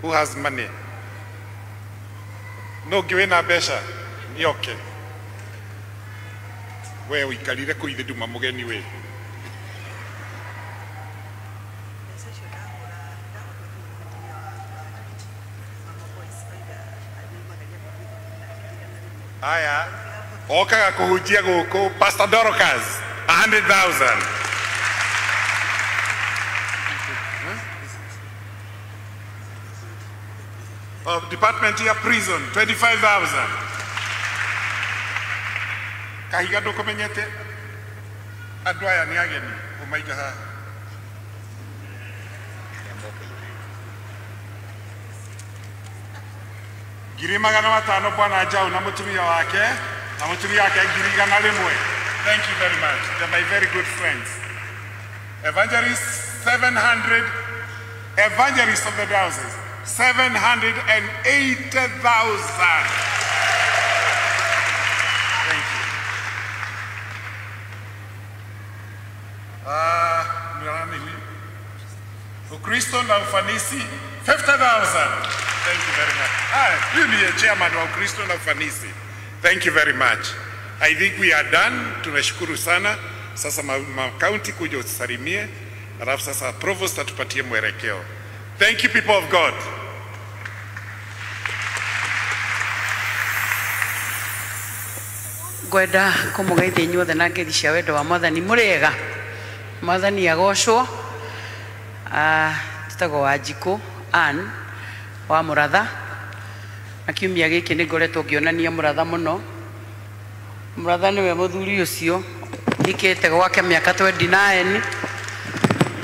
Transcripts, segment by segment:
Who has money? No ũngĩ wĩna mbeca nĩoke. We ũikarire kũu ithe nduma mũgeni we. Aya, okaga kũhunjia gũkũ Pastor Dorcas 100,000. Of department ya prison 25,000. Kahiga ndũkũmenyete andũ aya nĩ ageni ũmaiga haha. 500,000 bwana Njau na mũtumia wake na mũtumia wake 100,000. Thank you very much. They're my very good friends. Evangelist 700, evangelists of the diocese 780,000. Thank you. Ukristo na ufanisi 50,000. Thank you very much. You ni chairman wa Ukristo na ufanisi. Thank you very much. I think we are done. Tunashukuru sana. Sasa ma county kuja utusalimie. Alafu sasa provost atupatie mwelekeo. Thank you, people of God. Ngwenda kũmũgeithia inyuothe na ngeithi cia wendo wa Mwathani. Mũrĩega? Mwathani agocwo. Njĩtagwo Wanjikũ Ann wa Mũratha. Na kiumia gĩkĩ nĩ ngoretwo ngĩonania Mũratha mũno. Mũratha nĩwe mũthuri ũcio hikĩte gwake mĩaka 29,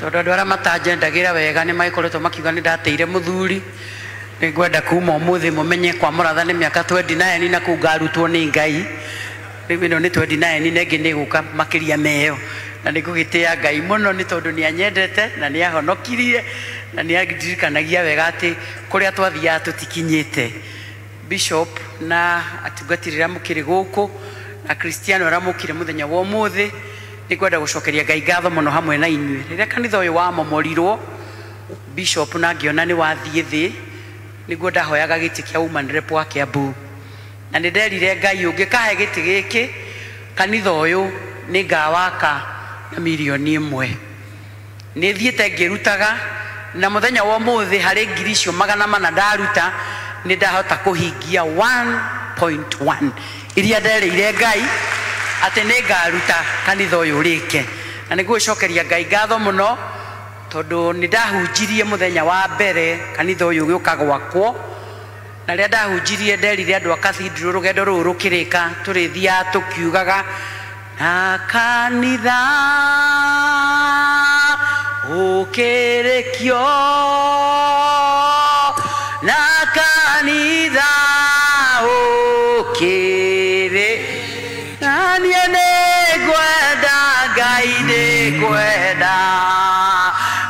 tondũ andũ arĩa matanjendagĩra wega nĩ magĩkoretwo makiuga nĩ ndateire mũthuri. Nĩ ngwenda kuma ũmũthĩ mũmenye kwa Mũratha nĩ mĩaka 29 na kũu ngarutwo nĩ Ngai. Rĩu ĩno nĩ 29 na ĩngĩ nĩ ĩgũka makĩria meyo. Na nĩ ngũgĩtĩĩa Ngai mũno nĩ tondũ nĩ anyendete na nĩ ahonokirie na nĩ andirikanagia wega atĩ kũrĩa twathiaga tũtikinyĩte. Bishop na atungatĩri arĩa mũkĩrĩ gũkũ na Kristiano arĩa mũkire mũthenya wa ũmũthĩ, nĩ ngwenda gũcokeria Ngai ngatho mũno hamwe na inyuĩ. Rĩrĩa kanitha ũyũ wamomorirwo, Bishop na ngĩona nĩ wathiĩ thĩ, nĩguo ndahoyaga gĩtĩ kĩa woman rep wa Kiambu. Na nĩ nderire Ngai ũngĩkahe gĩtĩ gĩkĩ, kanitha ũyũ nĩ ngawaka na 1 million. Nĩ thiĩte ngĩrutaga, na mũthenya wa ũmũthĩ harĩ 400,000 ndaruta, nĩ ndahota kũhingia 1.1 iria nderĩire Ngai atĩ nĩ ngaruta kanitha ũyũ ũrĩke. Na nĩ ngũgĩcokeria Ngai ngatho mũno tondũ nĩ ndahunjirie mũthenya wa mbere kanitha ũyũ ũgĩũka gwakwo. Na rĩrĩa ndahunjirie nderire andũ a cathedral rũgendo rũrũ rũkĩrĩka tũrĩthiaga tũkiugaga na kanitha ũkĩrĩkio, na kanitha ũkĩrĩ, na niĩ nĩngwenda Ngai, nĩngwenda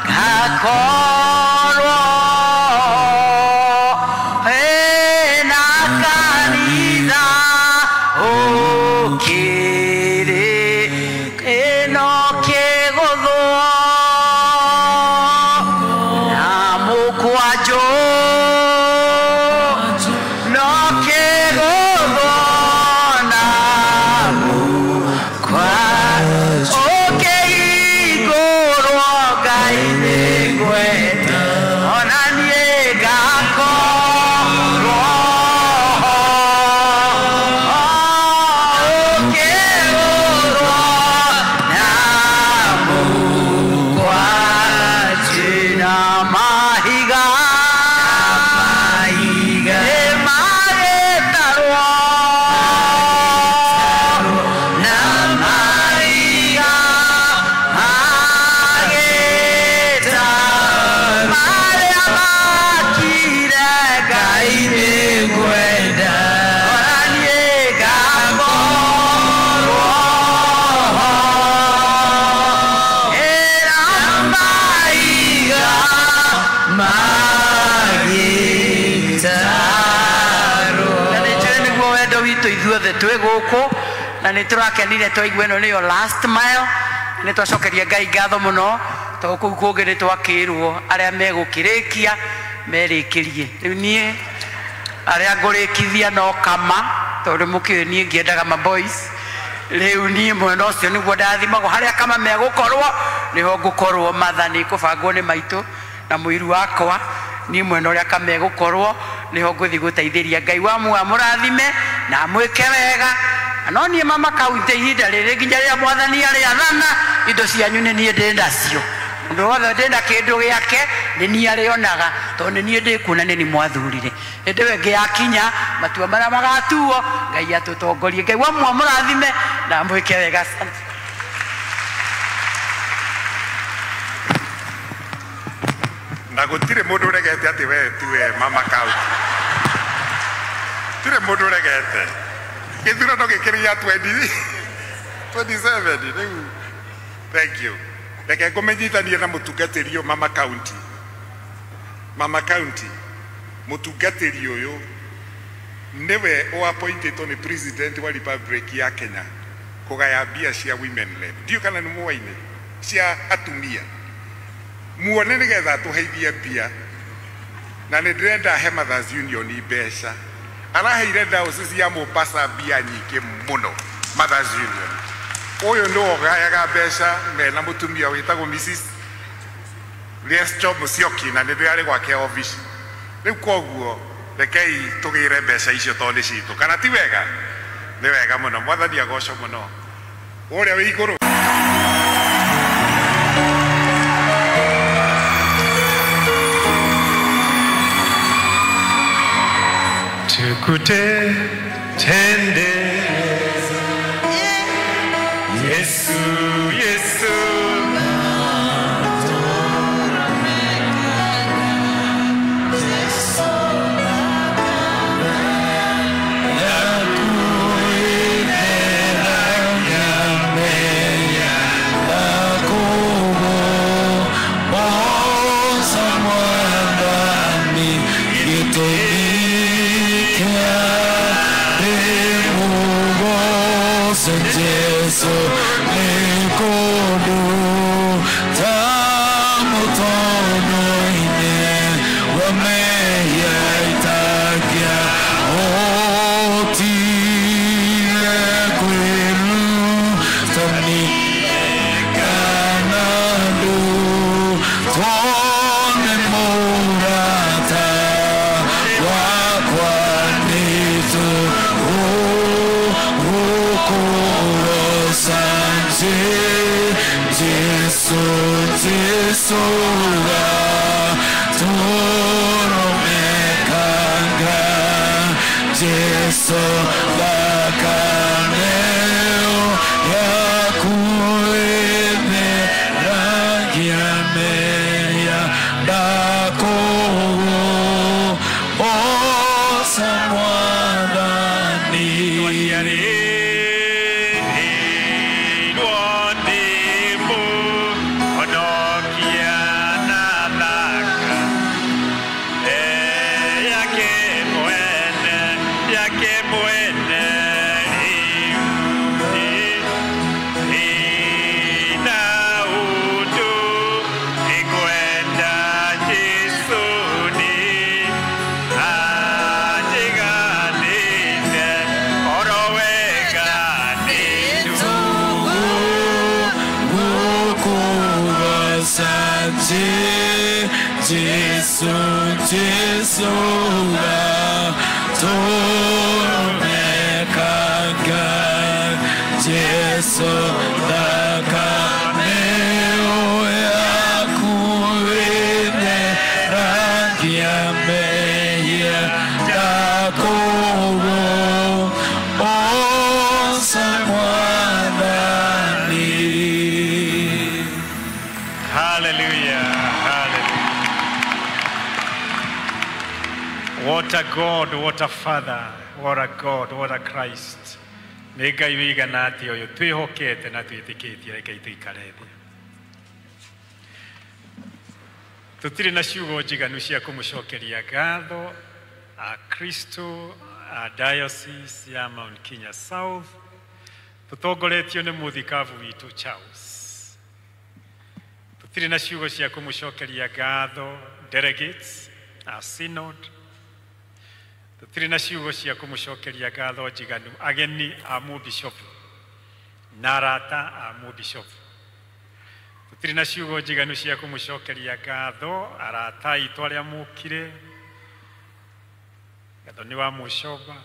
ngakorwo na kanitha ũkĩrĩ ĩno kĩgũthwo na mũkwanjũ, no kĩgũthwo na mũkwanjũ ũkĩhingũrwo. Ngai nĩngwenda ona niĩ ngakorwo ũkĩgũthwo na mũkwanjũ na mahiga nĩmagĩtarwo, na mahiga magĩtarwo marĩa makire. Ngai nĩngwenda ona niĩ ngakorwo ĩra mahiga magĩtarwo. Na nĩ njũĩ nĩguo wendo witũ ithuothe twĩ gũkũ, na nĩ tũrakenire twaigua ĩno nĩyo last mile. Nĩ twacokeria Ngai ngatho mũno tondũ kũu kũngĩ nĩ twakĩrwo arĩa megũkĩrĩkia Merĩkĩrie rĩu niĩ arĩa ngũrĩkithia no kama tondũ mũkĩũĩ niĩ ngĩendaga ma boys. Rĩu niĩ mwena ũcio nĩguo ndathimagwo harĩa kama megũkorwo nĩho ngũkorwo matha nĩ kũbangwo nĩ maitũ na mũiru wakwa niĩ mwena ũrĩa kamegũkorwo nĩho ngũthiĩ gũteithĩria. Ngai wa muoyo amũrathime na amwĩke wega. No niĩ mama kaunti ihinda rĩrĩ nginya rĩrĩa mwathani arĩathana indo cianyu nĩ niĩ ndĩ nacio. Mũndũ wothe ndĩ na kĩndũ gĩake nĩ niĩ arĩonaga tondũ nĩ niĩ ndĩkuona nĩ niĩ mwathurire. Hĩndĩ ĩyo ĩngĩ yakinya matua marĩa magatuo Ngai atũtongorie. Ngai wa muoyo amũrathime na amwĩke wega. Asante. Na gũtirĩ mũndũ ũregete atĩ we tiwe mama kaunti. Tirĩ mũndũ ũregete. Gĩthurano gĩkĩrĩ gĩa 27 rĩu. Thank you. Reke ngũmenyithanie na mũtungatĩri ũyũ mama kaunti. Mama kaunti mũtungatĩri ũyũ nĩwe ũappointĩtwo nĩ president wa Republic ya Kenya kũgaya mbia cia women led. Ndiũĩ kana nĩ mũwaine cia atumia. Muone nĩgetha atũheithie mbia na nĩ ndĩrenda he Mothers Union mbeca. Araheire diocese ya Mombasa mbia nyingĩ mũno Mothers Union. Ũyũ nĩwe ũgayaga mbeca mena mũtumia wĩtagwo Mrs. Riescho Musyoki na nĩ ndĩrarĩ gwake office. Rĩu koguo rekei tũgĩre mbeca icio tondũ nĩ citũ. Kana ti wega? Nĩ wega mũno. Mwathani agocwo mũno. Ũrĩa wĩ igũrũ. Tukute tendeza Yesu, Yesu What a God, what a Father, what a God, what a Christ. Nĩ Ngai wĩigana atĩa ũyũ twĩhokete na twĩtĩkĩtie, reke tũikare thĩ. Tũtirĩ na ciugo njiganu cia kũmũcokeria ngatho a Kristo a Diocese ya Mount Kenya South, tũtongoretio nĩ mũthikabu witũ Charles. Tũtirĩ na ciugo cia kũmũcokeria ngatho delegates a synod. Tũtirĩ na ciugo cia kũmũcokeria ngatho njiganu ageni a mũbishopu na arata a mũbishopu. Tũtirĩ na ciugo njiganu cia kũmũcokeria ngatho arata aitũ arĩa mũkire, Gathoni wa Mũcomba,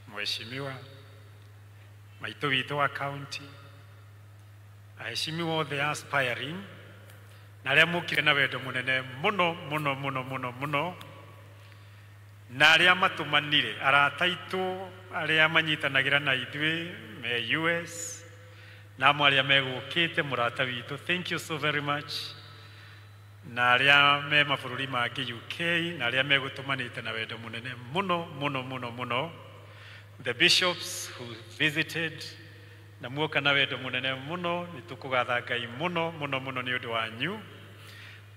Mheshimiwa maitũ witũ wa county, aheshimiwa othe aspiring na arĩa mũkire na wendo mũnene mũno mũno mũno mũno mũno, na arĩa matũmanire arata aitũ arĩa manyitanagĩra na ithuĩ me US na amwe arĩa megũkĩte mũrata witũ, thank you so very much, na arĩa me mabũrũri mangĩ UK na arĩa megũtũmanĩte na wendo mũnene mũno mũno mũno mũno, the bishops who visited na muoka na wendo mũnene mũno, nĩ tũkũgatha Ngai mũno mũno mũno nĩ ũndũ wanyu.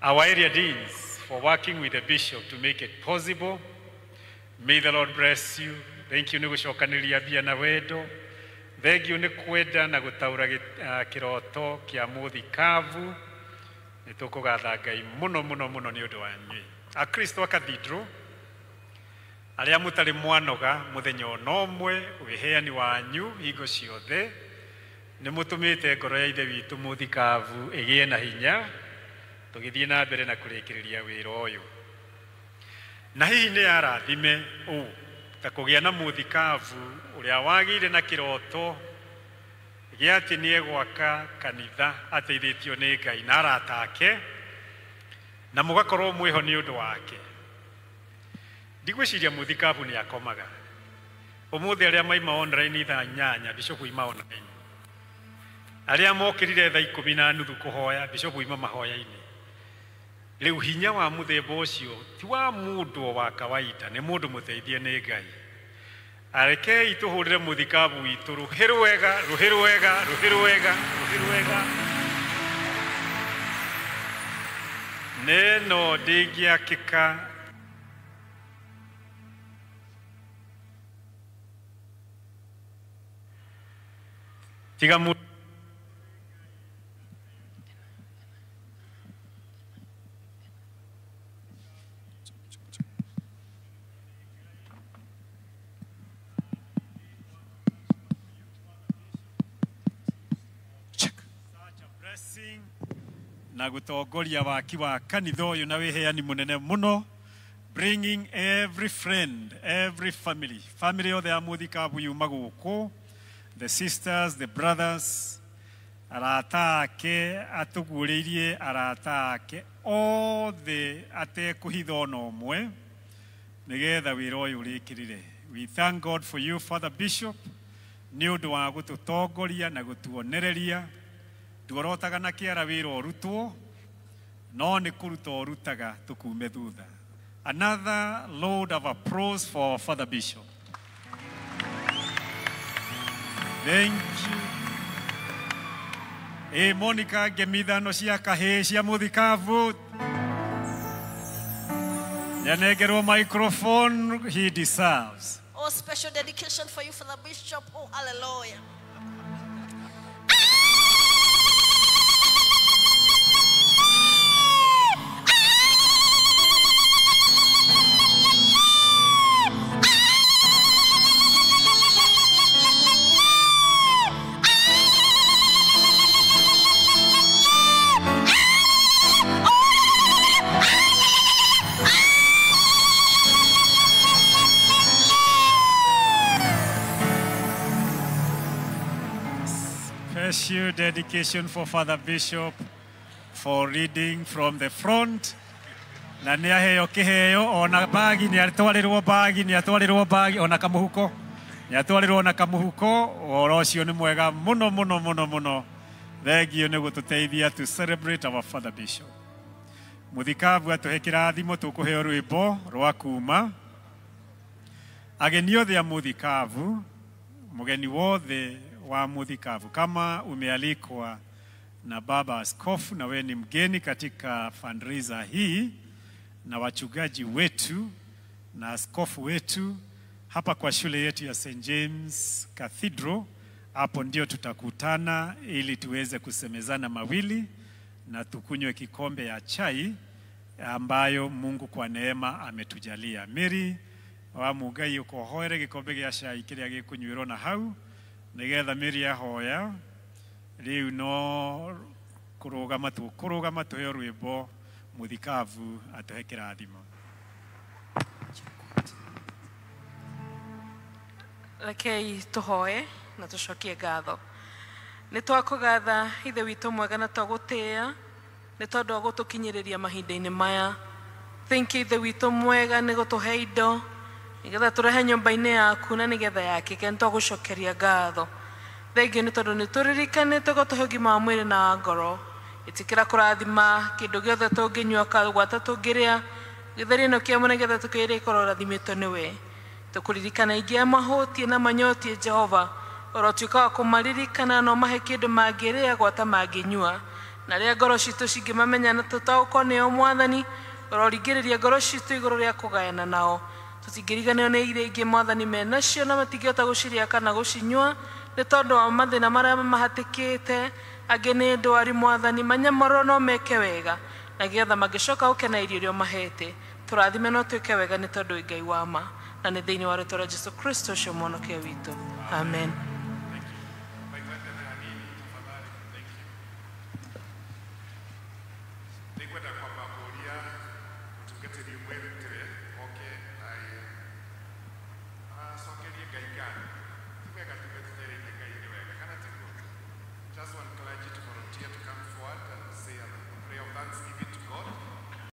Our area deans for working with the bishop to make it possible. May the Lord bless you. Thank you nĩ gũcokanĩria mbia na wendo. Thank you nĩ kwenda na gũtaũra kĩroto kĩa mũthikabu. Nĩ tũkũgatha Ngai mũno mũno mũno nĩ ũndũ wanyu. Akristo a Cathedral arĩa mũtarĩ mwanoga mũthenya ona ũmwe, wĩheani wanyu hingo ciothe nĩ mũtũmĩte ngoro ya ithe witũ mũthikabu ĩgĩe na hinya tũgĩthiĩ na mbere na kũrĩkĩrĩria wĩra ũyũ. Na hihi nĩ arathime ũũ ta kũgĩa na mũthikabu ũrĩa wagĩire na kĩroto gĩa atĩ nĩ egwaka kanitha ateithĩtio nĩ Ngai na arata ake, na mũgakorwo mwĩho nĩ ũndũ wake. Ndigwĩciria mũthikabu nĩ akomaga. Ũmũthĩ arĩa maima online thaa 8, bishop ima online. Arĩa mokĩrire thaa 10:30 kũhoya, bishop ima mahoya-inĩ. Rĩu hinya wa mũthemba ũcio ti wa mũndũ wa kawaida, nĩ mũndũ mũteithie nĩ Ngai. Arekei tũhũrĩre mũthikabu witũ rũhĩ rwega, rũhĩ rwega, rũhĩ rwega, rũhĩ rwega. Neno ndĩngĩakĩka tiga mu na gutongoria waki wa kanitha ũyũ na wĩheani mũnene mũno, bringing every friend, every family, family yothe ya mũthikabu yuma gũkũ, the sisters, the brothers, arata ake atũguũrĩirie arata ake othe atekũhitha ona ũmwe nĩgetha wĩra ũyũ ũrĩkĩrĩre. We thank God for you, Father Bishop, nĩ ũndũ wa gũtũtongoria na gũtuonereria. Nduorotaga na kĩara wĩra ũrutwo, no nĩ kũruta ũrutaga tũkume thutha. Another load of applause for Father Bishop. Thank you. Ĩ Monica ngemi ithano cia kahĩĩ cia mũthikabu. Nĩanengerwo microphone he deserves. Oh, special dedication for you, Father Bishop. Oh, hallelujah. Special dedication for Father Bishop for reading from the front. Na nĩ aheo kĩheo ona bagi, nĩ atwarĩrwo bagi, nĩ atwarĩrwo bagi ona kamũhuko, nĩ atwarĩrwo ona kamũhuko. Ũhoro ũcio nĩ mwega mũno mũno mũno mũno. Thengiũ nĩ gũtũteithia to celebrate our Father Bishop. Mũthikabu atũhe kĩrathimo, tũkũheo rwĩmbo rwa kuma. Ageni othe a mũthikabu, mũgeni wothe wa mũthikabu, kama umealikwa na baba askofu na we ni mgeni katika fundraiser hii na wachungaji wetu na askofu wetu hapa kwa shule yetu ya St. James Cathedral, hapo ndio tutakutana ili tuweze kusemezana mawili na tukunywe kikombe ya chai ambayo Mungu kwa neema ametujalia. Mary wa Mugai ukohoere gikombe gia cai kiria gikunyuirwo na hau nigetha Mary ahoya riu no kurugama tu kurugama tuheo rwimbo muthikabu atuhe kirathimo. Rekei tuhoe na tucokie ngatho. Nĩ twakũgatha Ithe witũ mwega na twagũtĩĩa nĩ tondũ wa gũtũkinyĩrĩria mahinda-inĩ maya. Thank you Ithe witũ mwega nĩ gũtũhe indo nĩgetha tũrehe nyũmba-inĩ yaku na nĩgetha yakĩke. Nĩ twagũcokeria ngatho. Thengiũ nĩ tondũ nĩ tũririkanĩte gũtũhe ũgima wa mwĩrĩ na wa ngoro. Ĩtĩkĩra kũrathima kĩndũ gĩothe tũngĩnyua gwata tũngĩrĩa gĩtheri ĩno kĩamo nĩgetha tũkĩrĩa ĩkorwo ũrathimĩtwo nĩwe. Tũkũririkana ingĩ mahũtie na manyotie Jehova ũrotuĩka wa kũmaririkana no mahe kĩndũ mangĩrĩa gwata mangĩnyua na rĩa ngoro citũ cingĩmamenya na tũtaũkwo nĩo Mwathani ũroringĩrĩria ngoro citũ igũrũ rĩa kũgayana nao. Tũtingĩriganĩrwo nĩ iria ingĩ Mwathani menacio na matingĩhota gũcirĩa kana gũcinyua nĩ tondũ wa mathĩna marĩa mamahatĩkĩte. Angĩ nĩ ndwari Mwathani manyamorwo no meke wega na getha mangĩcoka gũkena irio iria ũmahete. Tũrathime no twĩke wega nĩ tondũ wĩ Ngai wa ma na nĩ thĩinĩ wa rĩtwa rĩa Jesu Kristo ũcio mwonokia witũ. Amen.